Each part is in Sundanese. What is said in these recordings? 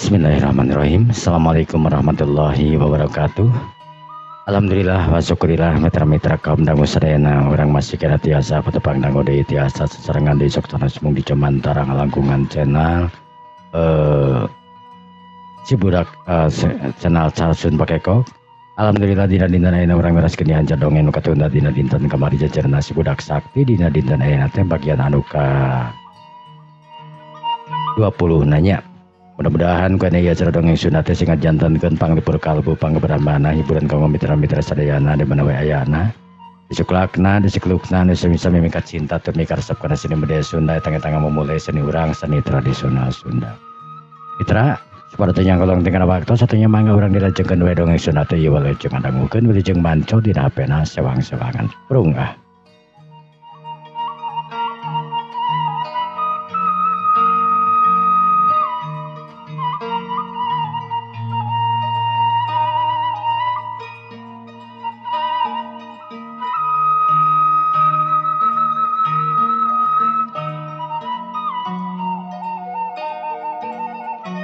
Bismillahirrahmanirrahim. Assalamualaikum warahmatullahi wabarakatuh. Alhamdulillah wa syukurillah mitra-mitra kaum dangu sadayana urang masih kena tiasa patepang dangu deui tiasa sasarengan deui sok sanes mung di Cumantara ngalangkungan channel si budak channel Carsun Pakekok. Alhamdulillah dina dinten ayeuna urang meraskeun dihancar dongeng nu katunda dina dinten kamari jajarna si budak sakti dina dinten ayeuna teh bagian anu ka 20 nanya. Mudah-mudahan kana ieu acara dongeng Sunda teh sing ngajantenkeun panglipur kalbu pangberambana hiburan kanggo mitra-mitra sadayana di mana wae ayana. Disuklakna, disiklukna nu sami-sami mika cinta tur mika resep kana seni budaya Sunda tangga-tangga memulai seni urang seni tradisional Sunda. Mitra, supaya teu nyangkolong tinggal waktu satunya mangga urang dilajengkeun we dongeng Sunda teh ieu wilujeng ngadangukeun wilujeng manco dina hapena sewang-sewangan. Prung ah.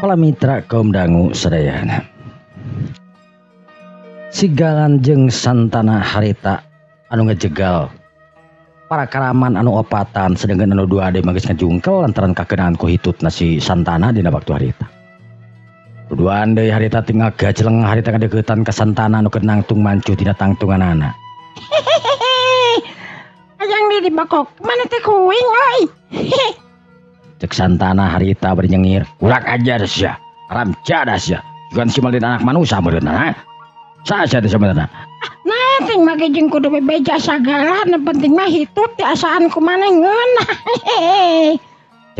Para mitra kaum dangu sadayana. Sigalan jeung Santana harita anu ngejegal para karaman anu opatan sedangkan anu dua ade mah geus ngajungkel lantaran kakenaan ku hitutna si Santana dina waktu harita. Duaan deui harita tinggal gajleng harita ngadeuketan ka Santana anu keur nangtung mancuh dina tangtunganana. Hayang di bakok mana teh kuing euy. Cek Santana harita bari nyengir, kurang ajar sia, haram jadah sia, bukan si malin anak manusia meureun ha. Saha sia teh sebenarna? Nah, ting mah jeung kudu bebeja sagala, nu penting mah hitut diasaan ku maneh ngeunah.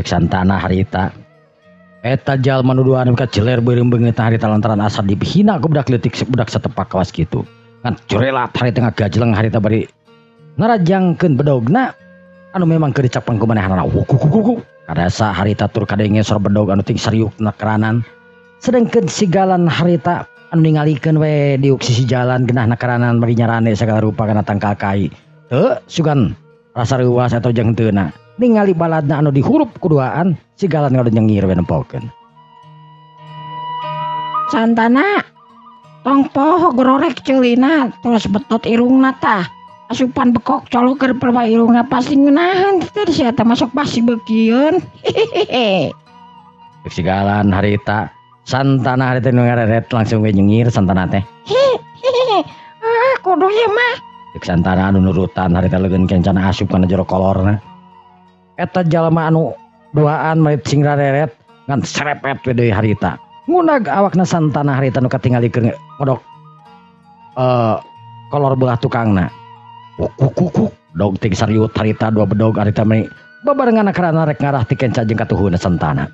Cek Santana harita. Eta jalma nu duaan ka jeler beureum beungeut harita lantaran asa dihina ku budak leutik budak satepak kawas kitu. Ngan curelat harita ngagajleng harita bari ngarajangkeun bedogna anu memang keur dicapang ku manehanana. Wukukukuk. Kadasa harita tur kadenge sor bedog anu ting seriukna keranan. Sedengkeun sigalan harita anu ningalikeun we diuk sisi jalan genahna keranan bari nyarane sagala rupa kana tangkal kai. Teu sugan rasa reuwas atau jeung teuna. Ningali baladna anu dihurup kuduaan sigalan ngadu nyengir we nempokeun. Santana tong poho gororek ceulina terus betot irungna tah. Asupan bekok colok keur perwa irungna pasti ngeunaheun teh sia teh masuk pasti beukieun. Hehehe. Cek sigalan harita Santana harita nu ngareret langsung we nyengir Santana teh. Hehehe. Ah kudu ieu mah. Cek Santana anu nurutan harita leugeun kencana asup kana jero kolorna. Eta jalma anu duaan meurit sing rareret ngan serepet we deui harita. Ngunag awakna Santana harita nu katingali keur ngodok kolor belah tukangna. Kuk dog ting sariut harita dua bedog harita meni babarengan karana rek ngarah ti kenca jeung katuhuna Santana.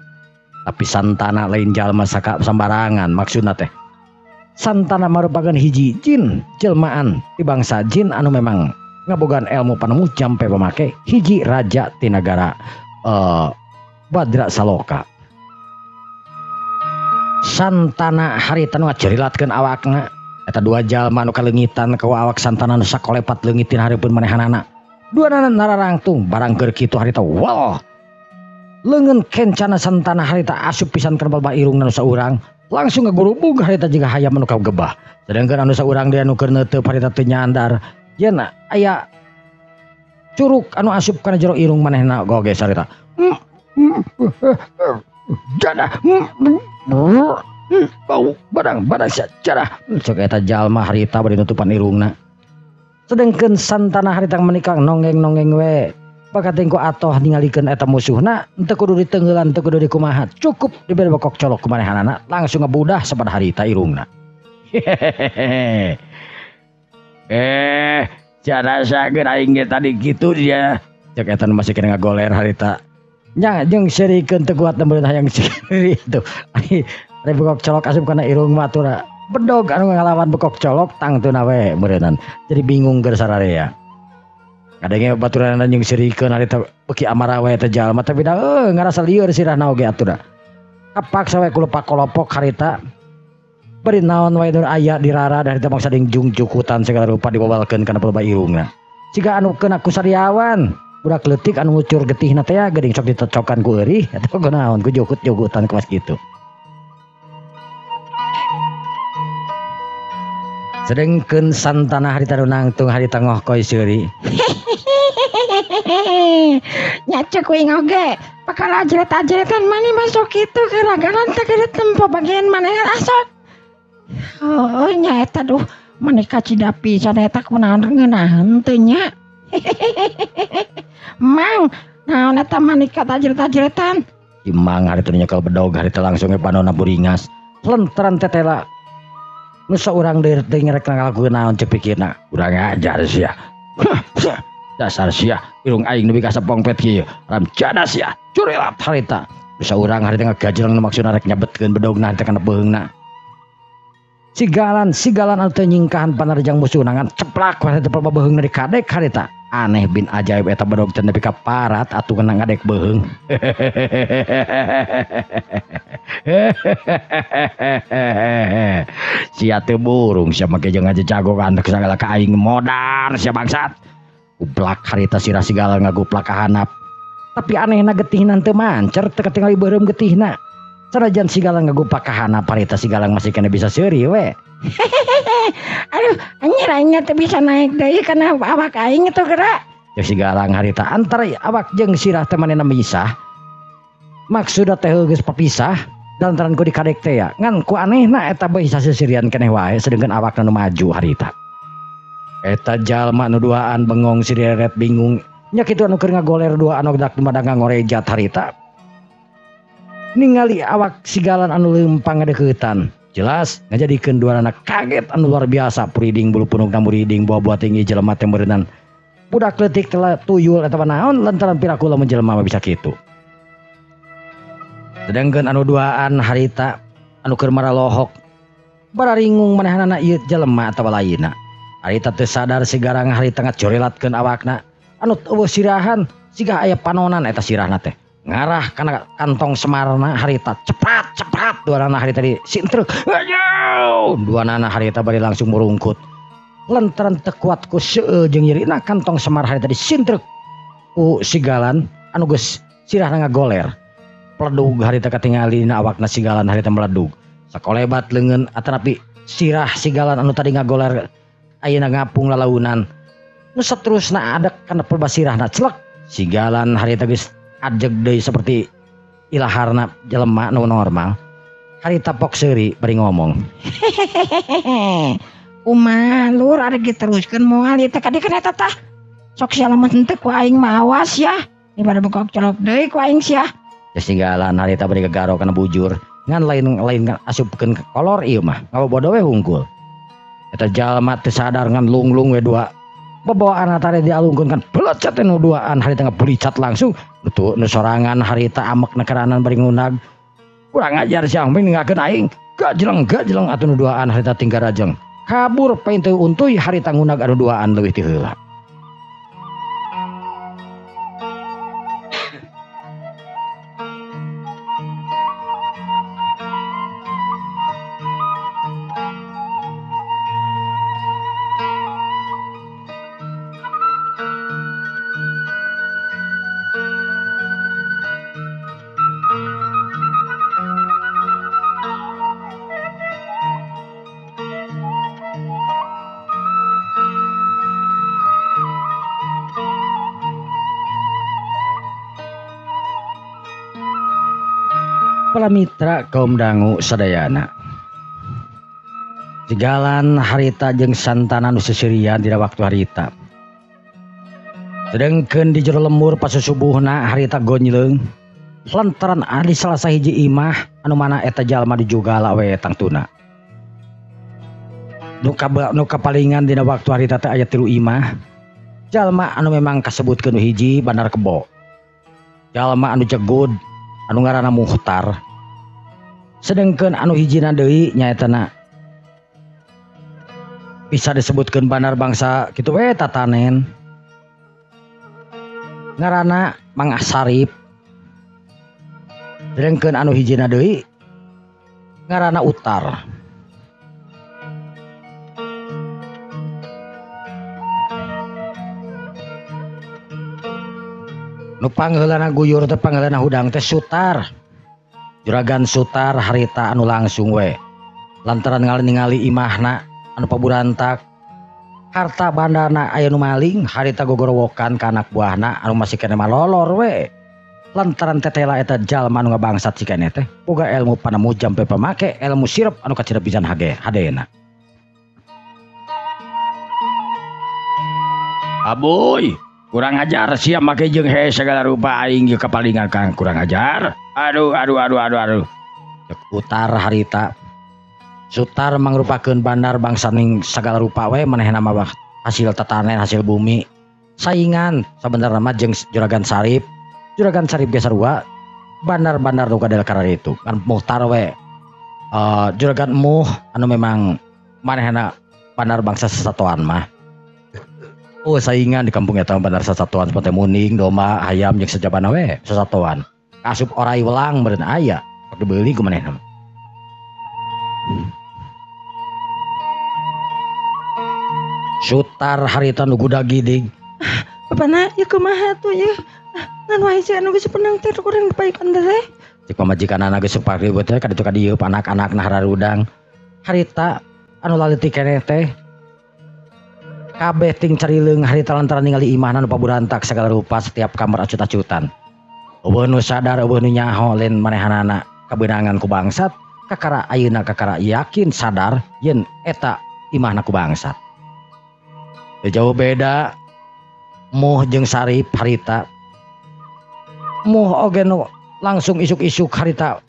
Tapi Santana lain jalma saka sambarangan maksudna teh. Santana marupakeun hiji jin jelmaan ti bangsa jin anu memang ngabogaan ilmu panemu jampe pamake hiji raja ti nagara Badra Saloka. Santana harita nu ngajerilatkeun awakna. Eta dua jalma nu kaleungitan ka awak Santana nu sakolepat leungitin hareupeun manehanana. Duanana nararangtung barang keur kitu harita wah. Leungeun kencana Santana harita asup pisan kana balbah irungna nu saurang, langsung ngagurubug harita jiga hayam anu kagebah. Sedangkan anu saurang deui anu keur neuteup harita teu nyandar. Yeuna aya curug anu asup kana jero irung manehna goges harita. Jadah. Bau barang barang sejarah cek eta jalma harita bari nutupan irungna. Sedengkeun Santana harita menikah nonggeng-nonggeng we bakating ku atoh ningalikeun eta musuhna teu kudu diteungeulan teu kudu dikumaha cukup dibere bokok colok ku manehanana langsung ngebudah sapada harita irungna. Hehehe. Cara sageun aing ge tadi kitu dia cek eta masih kena ngagoler harita. Nya jeung serikeun teu kuat nembeun hayang seuri tuh. Ari bekok colok asup kana irung mah atuh bedog anu ngalawan bekok colok tangtuna we meureunnan. Jadi bingung keur sararea. Kadenge baturanna jeung seurikeun harita beuki amarah we teh jalma tapi da ngarasa lieur sirahna oge atuh da. Kapaksa we ku lepak kolopok harita. Bari naon wae nu aya di rara harita mangsa dingjungjukutan segala rupa dibabalkeun kana pelba irungna. Siga anu keuna ku sariawan, budak leutik anu ngucur getihna teh geuning sok ditocokan ku eurih eta kunaon ku jukut-jukutan kawas kitu. Sedengkeun Santana harita nu nangtung harita ngohkoy seuri. Nya ceuk uing oge, bakal ajret-ajretan maneh masuk kitu geragalan teh geus tempo bagian maneh asok. Oh nya eta duh maneh kacida pisan eta kunaon ngeunaheun teu nya. Mang, naon eta maneh katajret-ajretan? Imang harita nyekel bedog harita langsung ge panonna buringas. Lenteran tetela nu saurang deui teh ngerek ngalakukeun naon ceuk pikirna. Urang ajar sia. Dasar sia, irung aing nepi ka sapongpet kieu. Ramjana sia, curilap harita. Bisa urang harita ngagajleng nu maksudna rek nyabetkeun bedogna harita kana beheungna. Sigalan anu teu nyingkahan panarjang musuhna ngan ceplak harita pelba beheungna dikadek harita. Aneh bin ajaib eta bedog teh nepi ka parat atuh kena ngadek beheung. Sia teu burung sia make jeung ngajejagokan sagala ka aing modar sia bangsat. Guplak harita sirah sigalan ngaguplak ka handap. Tapi anehna getihna teu mancer teu katingali beureum getihna. Sanajan sigalan ngaguplak ka handap harita sigalan masih kena bisa seuri we. Aduh, anjir aing teu bisa naik deui kana awak aing teh geura. Ya sigalang harita antara awak jeung sirah teh manehna misah. Maksudna teh geus papisah lantaran ku dikadek teh ya. Ngan ku anehna eta bisa sesirian keneh wae sedengkeun awakna nu maju harita. Eta jalma nu duaan bengong sireret bingung. Nya kitu anu keur ngagoler duaan anu dumadang ngorejat harita. Ningali awak sigalan anu leumpang ngadeuketan. Jelas ngajadikeun duanana kaget anu luar biasa puriding bulu punukna muriding buah-buah tinggi jelema teh meureunnan. Budak leutik telah tuyul atawa naon lantaran piraku lamun jelema mah bisa kitu. Sedengkeun anu duaan harita anu keur maralohok bararingung manehanana ieu jelema atawa lainna. Harita teu sadar sigarang harita ngacurilatkeun awakna anu eueuh sirahan siga aya panonan eta sirahna teh. Ngarah kana kantong semarna harita cepat cepat duanana harita di sintruk. Duanana harita bari langsung murungkut. Lantaran teu kuat ku seueul jeung nyerina kantong semar harita di sintruk ku sigalan anu geus sirahna ngagoler. Peledug harita katingali dina awakna sigalan harita meledug. Sakolebat leungeun atanapi sirah sigalan anu tadi ngagoler ayeuna ngapung lalaunan. Nu saterusna adek kana pelbasirahna celek sigalan harita geus ajeg deui seperti ilaharna jelema nu normal. Harita pok seuri bari ngomong. Kumaha lur ari diteruskeun moal ieu teh kadi kana eta tah. Sok sia lamun henteu ku aing mah awas ya. Daripada bekok colok deui ku aing sia. Ya sigalan harita bari gagaro kana bujur. Ngan lain asupkeun ka kolor ieu mah. Ngabobodo we hungkul. Eta jalma teu sadar ngan lunglung we dua. Babawaan tadi dialungkeun kan belecet nu duaan harita ngabulicat langsung. Nu sorangan harita amek nekeranan bari ngunag. Kurang ajar sia ningakeun aing. Gajleng atuh nu duaan harita tinggal rajeng. Kabur pain teu untuy harita ngunag anu duaan leuwih ti heula. Para mitra kaum dangu sadayana. Sigalan harita jeung Santana nu seserian dina waktu harita. Sedengkeun di jero lembur pasusubuhna harita gonjleung lantaran adi salah sahiji imah anu mana eta jalma dijugala we tangtuna. Nu kapalingan dina waktu harita teh aya 3 imah. Jalma anu memang kasebutkeun nu hiji Bandar Kebo. Jalma anu jegud anu ngaranna Muhtar. Sedengkeun anu hijina deui nyaetana bisa disebutkeun bandar bangsa kitu we tatanen. Ngaranna Mang Sarip. Sedengkeun anu hijina deui ngaranna Utar. Nu pangheulana guyur teh pangheulana hudang teh Sutar. Juragan Sutar harita anu langsung we. Lantaran ningali imahna anu paburantak, harta bandana aya nu maling, harita gogorowokan ka anak buahna anu masih keneh malolor we. Lantaran tetela eta jalma anu ngabangsat si keneh teh boga ilmu panemu jampe pamake ilmu sirep anu kacida pisan hadena. Aboy, kurang ajar sia make jeung hese segala rupa aing jeung kapalingan kang kurang ajar. Aduh aduh aduh aduh aduh. Cek Utar harita. Sutar mangrupakeun bandar bangsa ning segala rupa we manehna mah hasil tatanen hasil bumi. Saingan sabenerna mah jeung Juragan Sarip. Juragan Sarip ge sarua bandar-bandar nu kadel kararitu. Kan muhtar we. Juragan Muh anu memang manehna bandar bangsa sesatuan mah. Oh saingan di kampung eta bandar sesatuan seperti muning, domba, ayam jeung sejabana we sesatuan. Asup orai welang meureun aya, sok dibeuli ku manehna. Sutar harita nu gudag-gidig. Bapana ieu kumaha tuh ieu? Ngan wae sia nu geus penang teh kurang dipaekan teh. Cek pamajikanana geus ribut teh ka ditu ka dieu anak-anakna hararudang. Harita anu laletik keneh teh kabeh ting carileung harita lantaran ningali imahna nu paburantak segala rupa setiap kamar acut-acutan. Eueuh nu sadar eueuh nu nyaho lain manehanana kabeunangan ku bangsat, kakara ayeuna kakara yakin sadar yen eta imahna ku bangsat. Teu jauh beda Muh jeung Sarip harita. Muh oge nu langsung isuk-isuk harita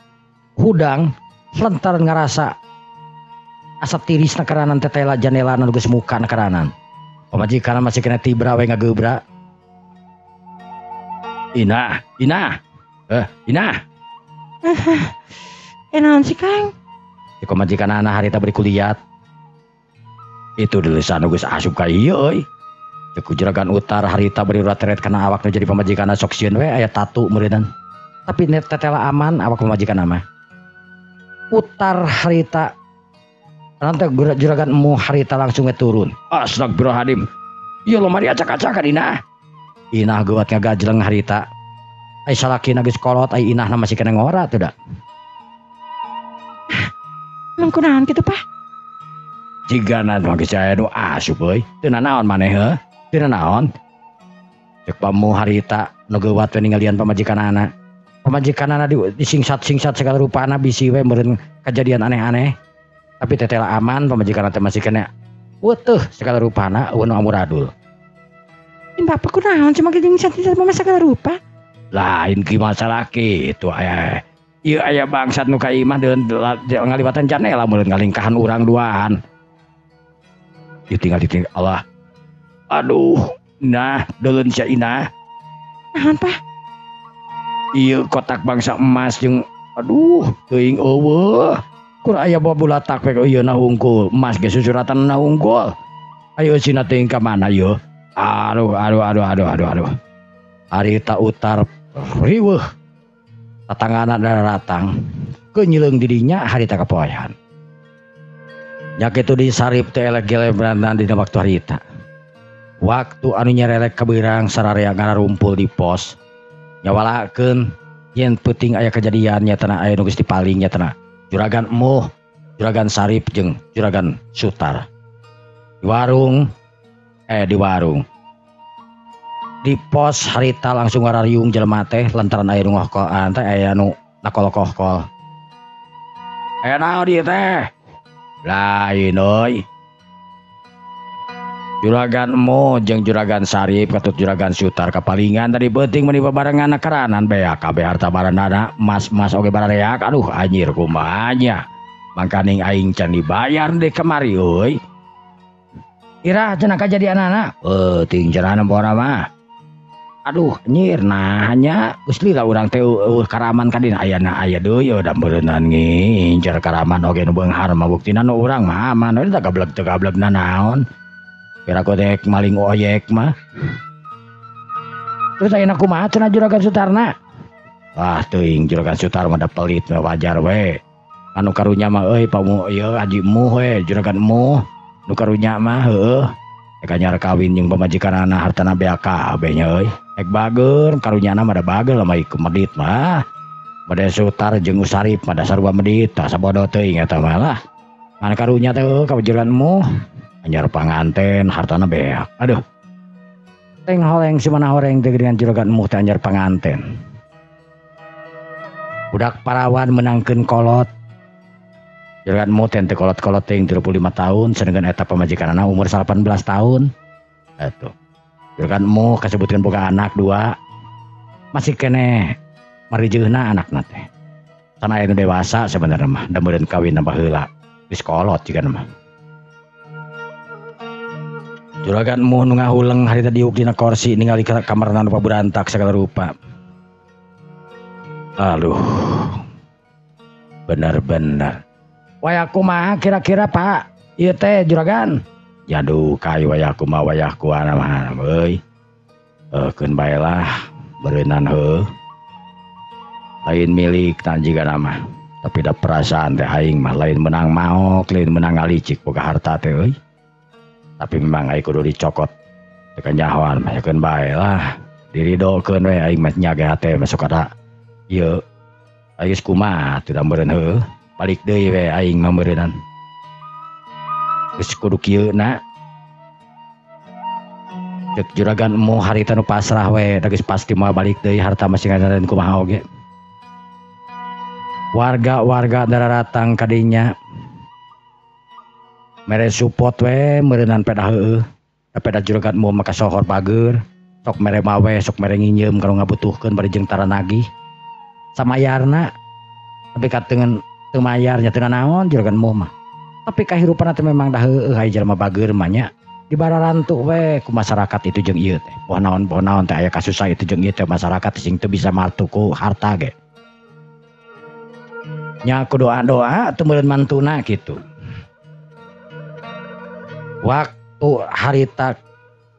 hudang lantaran ngarasa asa tiris na karanan tetela janela nu geus muka na karanan. Pamajikan masih kena tibra we ngagebra. Inah, Inah. Inah. Naon sih Kang? Di pamajikanana harita beri kuliat. Itu deulesan nu geus asup ka ieu euy. Ceuk Juragan Utar harita beri urat-teret kana awak nu jadi pamajikanna sok sieun we aya tatu meureunnan. Tapi net tetela aman awak pamajikanna mah. Utar harita nanti Juragan Muh harita langsung turun. Astagfirullahaladzim. Ieu lomari acak-acakan Inah. Inah geuwat ngagajleng harita. Ai salakina geus kolot ai Inahna masih kena ngora teu da. Emang kunaon kitu Pak? Jigana mah geus aya nu asup euy. Teu nanaon maneh heuh? Teu nanaon? Ceuk Pamuh harita nu geuwat we ningalian pamajikanana. Pamajikanana disingsat-singsat segala rupana bisi we meureun kajadian aneh-aneh. Tapi tetela aman pamajikan teh masih kena weteuh segala rupana eueuh nu amuradul. Bapak kunaon cuma jeung singsat mah segala rupa? Lain ki masalah kitu aya. Ieu aya bangsat nu ka imah deun ngaliwatan janela meureun ngalingkahan urang duaan. Ieu tinggal ditinggal Allah. Aduh, nah deuleun sia Inah. Naon Pak? Ieu kotak bangsa emas jeung aduh teuing eueuh. Kur aya babulatak we ieu na hungkul, emas ge susuratan na hungkul. Ayo sina teuing ka mana ieu? Aduh aduh aduh aduh aduh aduh. Harita Utar riweuh. Tatangana daratang keunyileung didinya harita kapoehan. Nya kitu di Sarip teh elek gelebranan dina waktu harita. Waktu anu nyerelek kabeurang sararea ngararumpul di pos. Nyawalakeun yen peuting aya kejadian nyatana aya nu geus dipaling nyatana. Juragan Muh, Juragan Sarip jeung Juragan Sutar. Di warung di warung. Di pos harita langsung ngarariung jelema teh lantaran aya nu ngohkoan teh aya nu nakolokohkol. Naon ieu teh? Lain euy. Juragan Muh jeung Juragan Sarip katut Juragan Sutar kapalingan tadi peuting meuni babarengan karanan beak kabeh harta barandana emas-emas oge barareak aduh anjir kumaha nya. Mangkaning aing can dibayar deui kamari euy. Irah cenah kajadianana? Ting cenah pora mah. Aduh nyir nah nya geus lila urang teh eueuh karaman ka dina ayana aya deui da meureunnan ngincer karaman oge nu beunghar mah buktina nu urang mah aman we teh gableg teu gableg nanaon. Kira ku dek maling oyek mah. Terus ayeuna kumaha cenah Juragan Sutarna? Wah teuing Juragan Sutar mah da pelit mah wajar we. Anu karunya mah euy pamu ieu haji emuh we Juragan emuh. Nu karunya mah heueuh. Rek anyar kawin jeung pamajikanana hartana beak kabeh nya euy. Rek bager karunyana mah da bager lamah ieu medit mah. Made Sutar jeung Usarip mah dasar sarua medit tah sabodo teuing eta mah lah. Ngan karunya teh ka Juragan emuh. Anyar panganten hartana beak. Aduh. Teng horeng si mana horeng teh dengan Juragan emuh teh anyar panganten. Budak parawan menangkeun kolot. Juragan emuh teh kolot-kolot teuing 35 tahun sedangkan eta pamajikanana umur 18 tahun. Atuh. Juragan emuh kasebutkeun boga anak 2. Masih keneh marijeuna anakna teh. Sana aya nu dewasa sebenarnya mah da meureun kawin nambah heula. Geus kolot jigana mah. Juragan emuh nu ngahuleng harita diuk dina korsi ningali kamarna nu paburantak sagala rupa. Aduh. Bener-bener. Wayah kumaha kira-kira Pak? Ieu teh Juragan. Jaduh kai wayah kumaha wayah kuana mah euy. Keun bae lah beureunan heuh. Lain milik tan jigana mah. Tapi da perasaan teh aing mah lain menang maok, lain menang ngalicik boga harta teh euy. Tapi memang aing kudu dicokot. Teu kanyahoan mah keun bae lah. Diridokeun we aing mah nyaga hate masuk kada ieu. Aing geus kumaha teu da meureun heuh. Balik deui we aing mah meureunnan. Geus kudu kieu na. Cek Juragan emuh harita nu pasrah we da geus pasti moal balik deui harta masih ngadareun kumaha oge. Warga-warga dararatang kadinya. Mere support we meureunnan pedah heueuh. Pedah Juragan emuh mah kasohor bager. Sok mere mawe, sok mere nginjeum kalau ngabutuhkeun bari jeung tara nagih. Samayarna tapi katengen teu mayar nya teu nanaon Juragan emuh mah. Tapi kahirupan teh memang dah heueuh aya jelema bager mah nya. Dibararantu we ku masyarakat itu jeung ieu teh. Boh naon teh aya kasusah itu jeung ieu teh masyarakat sing teu bisa martu ku harta ge. Nya ku doa-doa teu meureun mantuna kitu. Waktu harita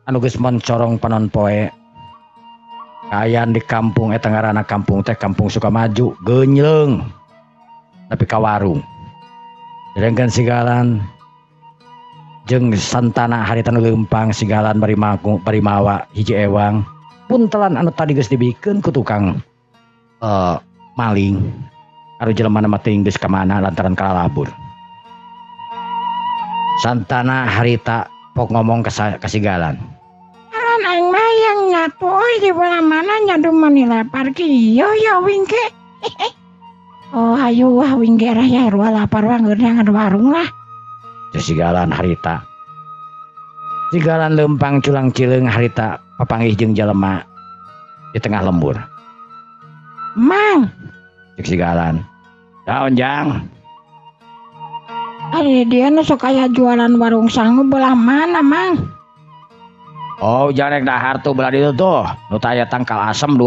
anu geus mencorong panon poe kaayaan di kampung eta ngaranna kampung teh kampung Sukamaju geunyeung tapi ka warung. Sedangkan sigalan jeung Santana harita nu leumpang sigalan bari maku bari mawa hiji ewang puntelan anu tadi geus dibikeun ku tukang maling anu jelema mah teuing geus ka mana lantaran kalalabur. Santana harita pok ngomong ka sigalan. Aran aing mah yang nyatu euy di belah mana nyadu mani lapar kieu ya wingke. Oh ayo wah wingke rah ya rua lapar wah ngeunang warung lah. Sigalan harita. Sigalan leumpang culang cileung harita papanggih jeung jelema di tengah lembur. Mang. Cek sigalan. Daun jang. Ari dia nu sok aya jualan warung sangu belah mana mang? Oh jangan rek dahar tuh belah ditu tuh. Nu taya tangkal asem 2.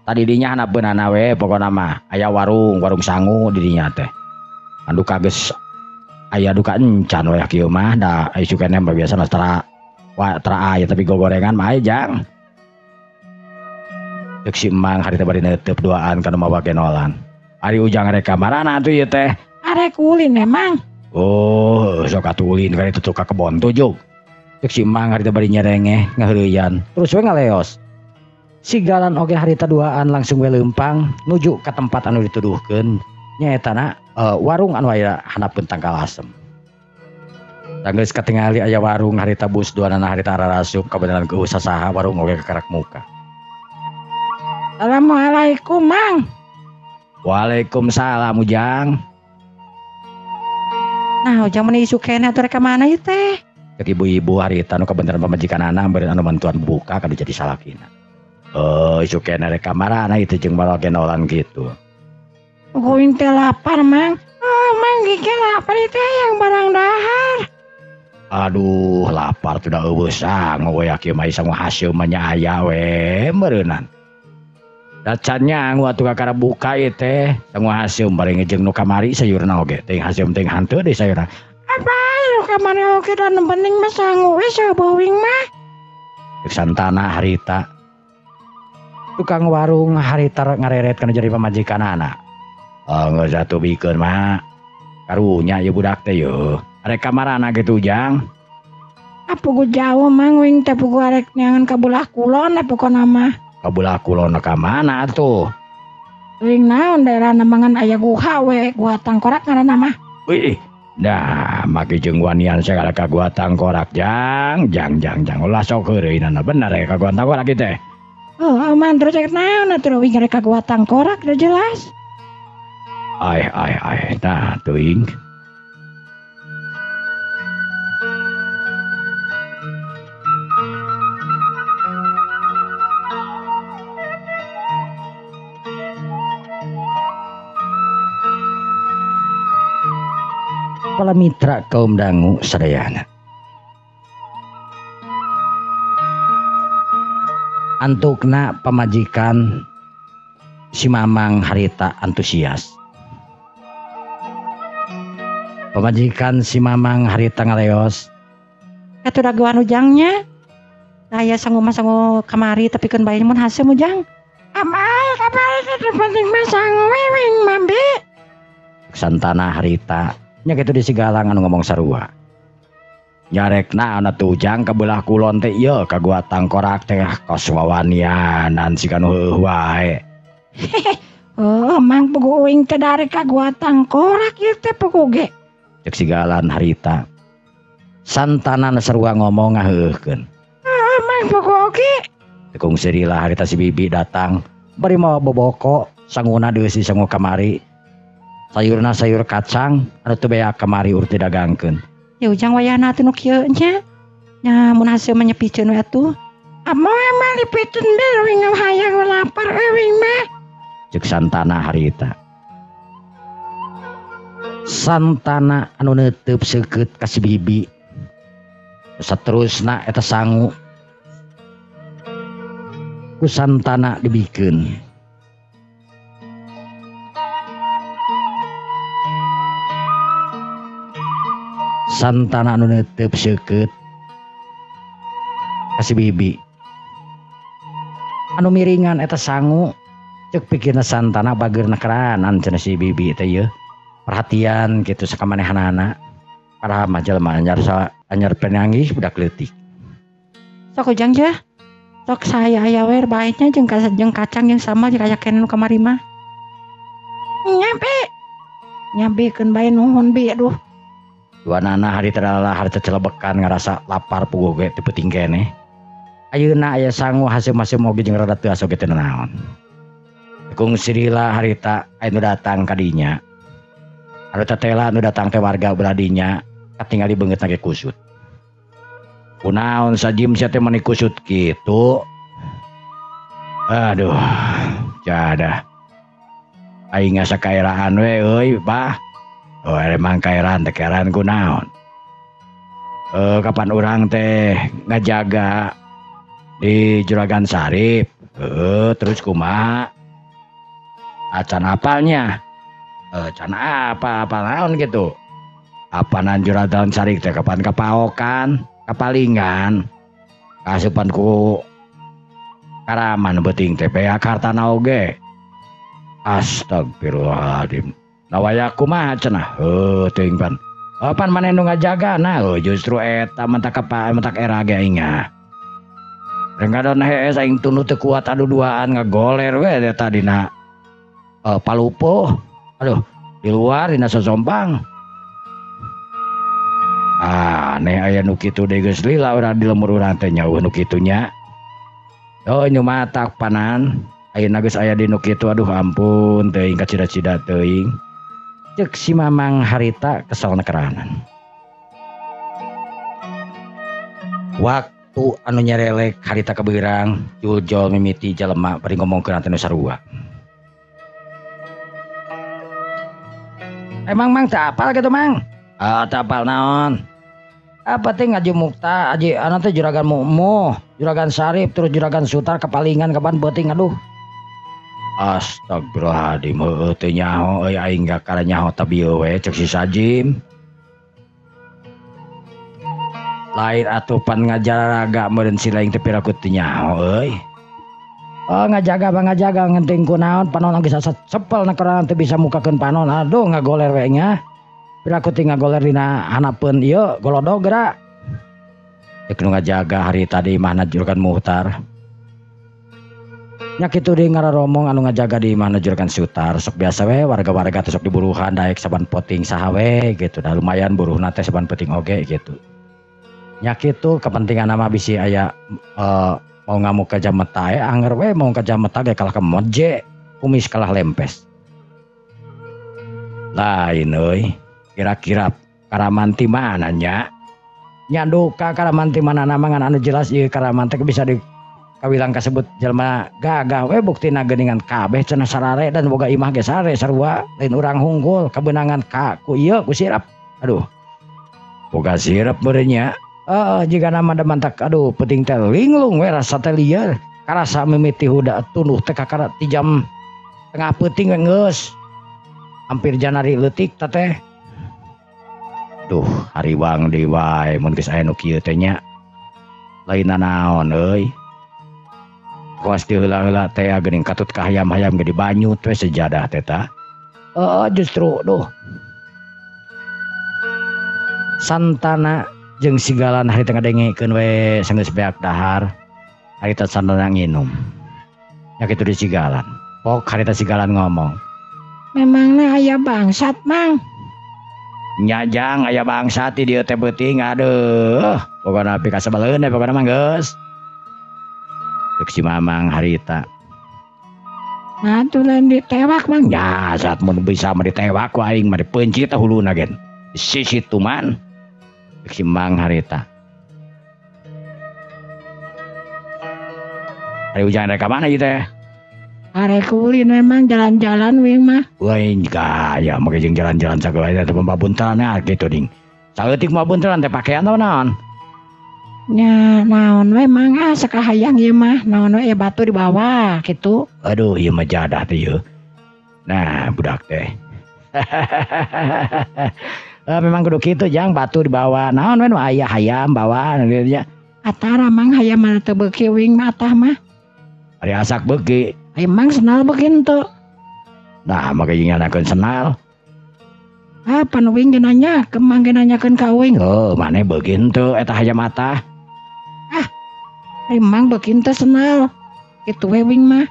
Tadi dinya hanapeunana we pokona mah. Aya warung sangu di dinya teh. Anu kages aya duka encan we kieu mah da isu keneh mah biasana tara wa tara aya tapi gogorengan mah aya jang. Ceuk si Emang harita bari neuteub duaan kana mawa genolan. Ari ujang rek ka marana atuh ieu teh? Arek ulin emang. Oh, sok atuh ulin ka ditu ka kebon tujuk. Ceuk si Emang harita bari nyerengeh ngaheureuyan. Terus we ngaleos. Sigalan oge harita duaan langsung we leumpang nuju ka tempat anu dituduhkeun nyaetana warung anu aya handapeun tangkal asem. Geus katingali aya warung harita bus duanana harita ararasup kabeneran keueuh sasaha warung oge kakarak muka. Assalamualaikum Mang. Waalaikumsalam Ujang. Nah Ujang meni isu keneh atuh rek ka mana ieu teh? Cek ibu-ibu harita nu kabeneran pamajikanana beureun anu mantuan buka kadu jadi salakina. Isu keneh rek ka marana ieu teh jeung balagenolan kitu. Uing teh lapar Mang. Oh Mang gigi lapar itu yang barang dahar. Aduh lapar tuh da eueuh sangu we kieu mah sangu haseum mah nya aya we meureunan. Da can nyangu atuh kakara buka ieu teh sangu haseum bari jeung nu kamari sayurna oge teuing haseum teuing hanteu deui sayurna. Apa nu kamari oge da nu penting mah sangu we sabeuing mah. Cek Santana harita. Tukang warung harita ngareret kana jadi pamajikanana. Oh geus atuh bikeun mah. Karunya ieu budak teh yeuh. Arek kamarana kitu Jang? Apugu jauh mang wing teh pugu arek neangan ka belah kulon pokona mah. Ka belah kulon ka mana atuh? Teuing naon daerahna mangan aya guha we, guha tangkorak ngaranna mah. Wih, nah make jeung wanian sagala ka guha tangkorak Jang, jang jang jang ulah sok heureunana bener ya ka guha tangkorak ieu teh. Oh, aman terus cek naon atuh wing arek ka guha tangkorak udah jelas. Ai ai ai, nah teuing. Para mitra kaum dangu sadayana. Antukna pamajikan si Mamang harita antusias. Pamajikan si Mamang harita ngaleos. Atuh dagoan ujangnya. Aya sangu mah sangu kamari tapi keun bae mun haseum ujang. Amai kamari teh penting mah sangu we wing mambi. Santana harita nya kitu di Sigalang anu ngomong sarua. Nyarekna anu tuh ujang ka belah kulon teh ieu ka gua tangkorak teh kos wawanianan si kanu heueuh wae. Oh, mang pugu uing teh darek ka gua tangkorak ieu teh pugu ge. Cek Sigalan harita. Santana nu sarua ngomong ngaheueuhkeun. Oh, mang pugu oge. Tekung sirila harita si bibi datang bari mawa boboko sanguna deusi sangu kamari. Sayurna sayur kacang anu teu beak kamari urut didagangkeun. Ya ujang wayahna atuh nu kieu nya. Nya mun haseum mah nyepiceun we atuh. Amoy mah dipiceun be wing hayang lapar euy mah. Cek Santana harita. Santana anu neuteub seukeut ka si bibi. Saterusna eta sangu. Ku Santana dibikeun. Santana anu neuteub seukeut ka si bibi. Anu miringan eta sangu cek pikirna Santana bageurna keranan cenah si bibi teh yeuh. Perhatian kitu sakamanehanana. Padahal mah jelema anyar anyar penanggih budak leutik. Sok ujang ya. Sok saya aya we bae nya jeung kacang jeung sama jeung aya keneh nu kamari mah. Nyampe. Nyampekeun bae nuhun bi aduh. Dua nana hari terlalah hari cecelebekan ngerasa lapar puguh ge teu peuting keneh. Ayeuna aya sangu haseum-haseum oge jeung rada teu asa oge teu naon. Kung sirila harita aya nu datang ka dinya. Anu tetela nu datang teh warga belah dinya katingali beungeutna ge kusut. Kunaon sajim sia teh meuni kusut kitu? Aduh, jadah. Aing asa kaeraan we euy, Bah. Oh, emang kaeran teh kaeran kunaon? Kapan urang teh ngajaga di Juragan Sarip? Terus kumaha? Acan apalnya? Can apa apa naon gitu? Apanan Juragan Sarip teh kapan kapaokan, kapalingan? Kasupan ku karaman beuting teh beak hartana oge. Astagfirullahaladzim. Nawaya kumaha cenah? Heuh teuing pan. Pan maneh nu ngajaga nah justru eta mentak mentak era ge aing ah. Rengadon hees aing tunduh teu kuat adu duaan ngagoler we eta dina palupuh. Aduh, di luar dina sosompang. Aneh aya nu kitu deui geus lila urang di lemur urang teh nya nu kitu nya. Oh nyumatak panan ayeuna geus aya di nu kitu aduh ampun teuing kacida-cida teuing. Cek si Mamang harita kesel keranan. Waktu anu nyerelek harita kebeurang juljol mimiti jelema bari ngomongkeun teh nu sarua. Emang mang teu apal kitu mang? Ah teu apal naon? Apa teh Haji Mukta, Haji anak teh juragan Mumu, juragan Sarip, terus juragan Sutar kepalingan kapan peuting aduh. Astagfirullahaladzim, heueuh teu nyaho euy aing kakara nyaho ta bieu we cek si Sajim. Lain atuh pan ngajaraga meureun si laing teh piraku teu nyaho euy. Oh ngajaga bang ngajaga ngenting kunaon panon geus asa cepel na korang teu bisa mukakeun panon aduh ngagoler we nya. Piraku teh ngagoler dina hanapeun ieu golodog geura. Cek nu ngajaga hari tadi imahna juragan Muhtar. Nya kitu deui ngararomong anu ngajaga di imahna juragan Sutar sok biasa we warga-warga teh sok diburuhan daek saban poting saha we gitu da lumayan buruhna teh saban peuting oge gitu. Nya kitu kepentingan mah bisi aya mau ngamuk ka jameta anger we mau ka jameta ge kalah ka moje kumis kalah lempes. Lain euy kira-kira karaman ti mana nya? Nya duka karaman ti mana ngan anu jelas ieu karaman teh bisa di kawilang kasebut jelema gagah we buktina geuningan kabeh cenah sarare dan boga imah ge sare sarua lain urang hunggul kabeunangan ka ku ieu ku sirap. Aduh. Boga sirap meureun nya. Heeh jigana mah mantak aduh penting teh linglung we rasa teh lieur karasa mimiti huda tunduh teh kakara ti jam tengah peuting we geus. Hampir janari leutik teh teh. Duh hariwang deui wae mun geus aya nu kieu teh nya. Lain nanaon euy. Kawas di heula-heula teh geuning katut ka hayam-hayam ge dibanyut we sejadah teh ta. Heeh justru duh. Santana jeung sigalan harita ngadengekeun we sanggeus beak dahar. Harita Santana nginum. Nya kitu di sigalan. Pok harita sigalan ngomong. Memangna aya bangsat mang? Nya jang aya bangsat di dieu teh beuting aduh. Pokona pikasebeleun we pokona mah geus. Cek si Mamang harita. Nah tuh lain ditewak mang. Ya saat mun bisa mah ditewak ku aing mah dipeuncit teh huluna gen. Sisi tuman. Cek si Mang harita. Ari ujang rek ka mana ieu teh? Arek ulin memang jalan-jalan wing mah. Wih gaya make jeung jalan-jalan sagala teh pambuntelan kitu ding. Saeutik mah buntelan teh pakaian teh naon? Nya naon we mang ah sakahayang ieu mah naon we batu di bawah kitu. Aduh ieu mah jadah teh ieu. Nah budak teh. Memang kudu kitu jang batu di bawah naon we nu aya hayam bawa gitu nya. Atara mang hayam mah teu beuki wing mah atah mah. Ari asak beuki. Emang senal beuki henteu. Nah make jeung nyanakeun senal. Ah pan wing ge nanya, kemang ge nanyakeun ka wing. Heuh maneh beuki henteu eta hayam atah. Ah emang beuki henteu senal. Kitu we wing mah.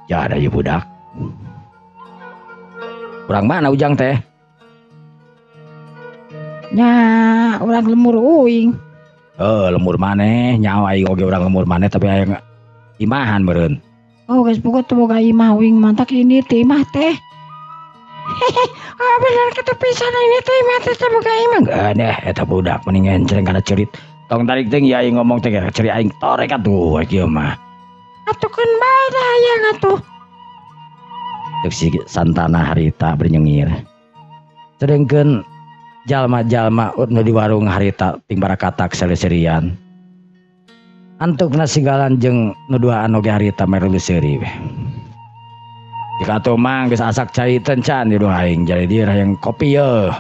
Jada ieu budak. Urang mana ujang teh? Nya urang lemur uing. Heuh lemur maneh nyawa aing oge urang lemur maneh tapi aya imahan meureun. Oh geus boga teu boga imah uing mantak ini teh imah teh. Ah bener kitu pisan ini teh imah teh teu boga imah. Geuneh eta budak mending ngencreng kana cerit. Tong tarik teh ya aing ngomong teh cerit aing torek atuh kieu mah. Atuh keun bae dah hayang atuh. Cek si Santana harita bari nyengir. Sedengkeun jalma-jalma nu di warung harita ting barakatak seleuserian. Antukna sigalan jeung nu duaan oge harita merlu seuri we. Jika atuh mah geus asak cai teh can di aing jadi dieu hayang kopi yeuh.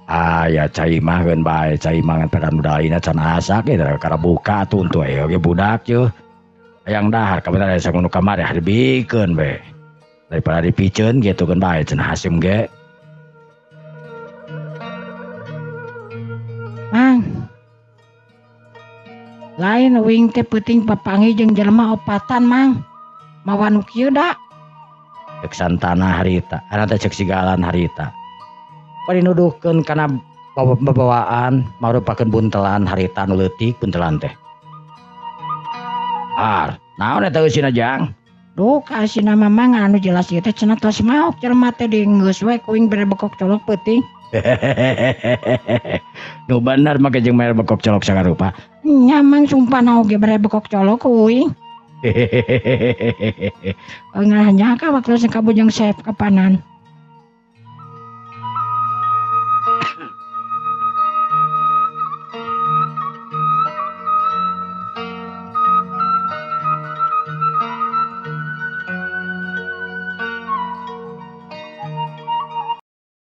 Aya cai mah keun bae cai mah ngan peran budak ayeuna can asak ge kakara buka atuh untu we oge budak yeuh. Hayang dahar kabeneran aya nu kamari dibikeun we. Daripada dipiceun kitu keun bae cenah Hasim ge. Mang. Lain wing teh peuting papanggih jeung jelema opatan mang. Mawa nu kieu da. Cek Santana harita, ana teh cek sigalan harita. Bari nuduhkeun kana babawaan marupakeun buntelan harita nu leutik buntelan teh. Ar, naon eta eusina jang? Duh, ka eusina mah mang anu jelas ieu teh cenah tos maok jelema teh di geus we ku wing bere bekok colok peuting. Nu bener make jeung mere bekok colok sagarupa. Nya mang sumpah na oge bere bekok colok ku uing. Ngarah nyangka waktu sing kabujeng sep kapanan.